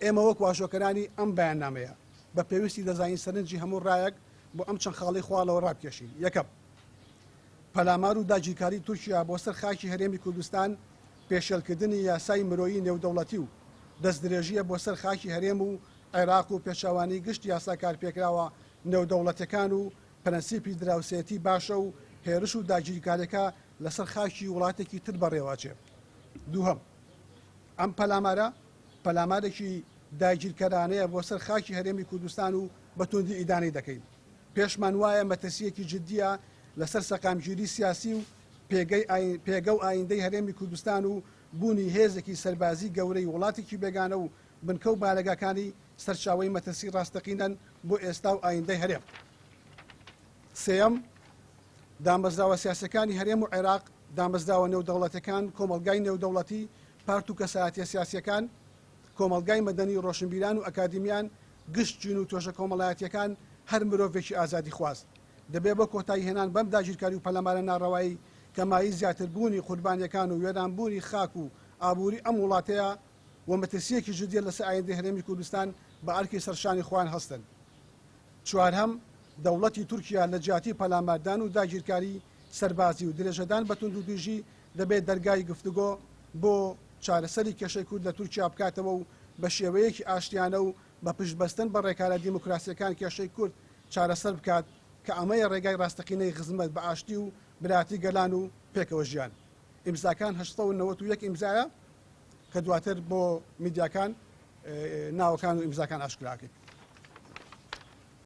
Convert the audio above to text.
ئێمە وەک واژۆکەرانی ئەم بەیاننامەیە، بە پێویستی دەزانین سەرنجی هەموو ڕایەک بۆ ئەم چەند خاڵەی خواڵەوە ڕابکێشین، یەکەم، پەلامار و داگیرکاری تورکیا بۆ سەر خاکی هەرێمی کوردستان پێشێلکردنی یاسای مرۆیی نێودەوڵەتی و دەستدرێژییە بۆ سەر خاکی هەرێم و عێراق و پێچەوانەی گشت یاسا کارپێکراوە نێودەوڵەتیەکان و پرەنسیپی دراوسێتی باشە و هێرش و داگیرکاریەکە لەسەر خاکی وڵاتێکی تر بەڕێوەئەچێ. دووهەم، ئەم پەلامارە پەلامارێکی داگیرکەرانەیە بۆ سەر خاکی هەرێمی کوردستان و بە توندی ئیدانەی دەکەین. پێشمان وایە مەترسییەکی جددییە لەسەر سەقامگیری سیاسی و پێگەی پێگە و ئایندەی هەرێمی کوردستان و بوونی هێزێکی سەربازی گەورەی وڵاتێکی بێگانە و بنکە و بارەگاکانی سەرچاوەی مەترسی ڕاستەقینەن بۆ ئێستا و ئایندەی هەرێم. سێیەم، دامەزراوە سیاسیەکانی هەرێم و عێراق، دامەزراوە نێودەوڵەتیەکان، کۆمەڵگای نێودەوڵەتی، پارت و کەسایەتیە سیاسیەکان، کۆمەڵگای مەدەنی، ڕۆشنبیران و ئەکادیمیان، گشت چین و توێژە کۆمەڵایەتیەکان، هەر مرۆڤێکی ئازادیخواز، دەبێ بۆ کۆتایی هێنان بەم داگیرکاری و پەلامارە ناڕەوایەی کە مایەی زیاتر بوونی قوربانیەکان و وێران بوونی خاک و ئابووری ئەم وڵاتەیە و مەترسیەکی جدیە لەسەر ئایندەی هەرێمی کوردستان بە ئەرکی سەرشانی خۆیان هەستن. چوارهەم، دەوڵەتی تورکیا لە جیاتی پەلاماردان و داگیرکاری سەربازی و درێژەدان بە توندوتیژی، دەبێت دەرگای گفتوگۆ بۆ چارەسەری کێشەی کورد لە تورکیا بکاتەوە و بە شێوەیەکی ئاشتیانە و بە پشتبەستن بە ڕێکارە دیموکراسییەکان کێشەی کورد چارەسەر بکات کە ئەمەیە ڕێگای ڕاستەقینەی خزمەت بە ئاشتی و براتی گەلان و پێکەوە ژیان. ئیمزاکان 891 ئیمزایە کە دواتر بۆ میدیاکان ناوەکان و ئیمزاکان ئاشکرا ئەکەین.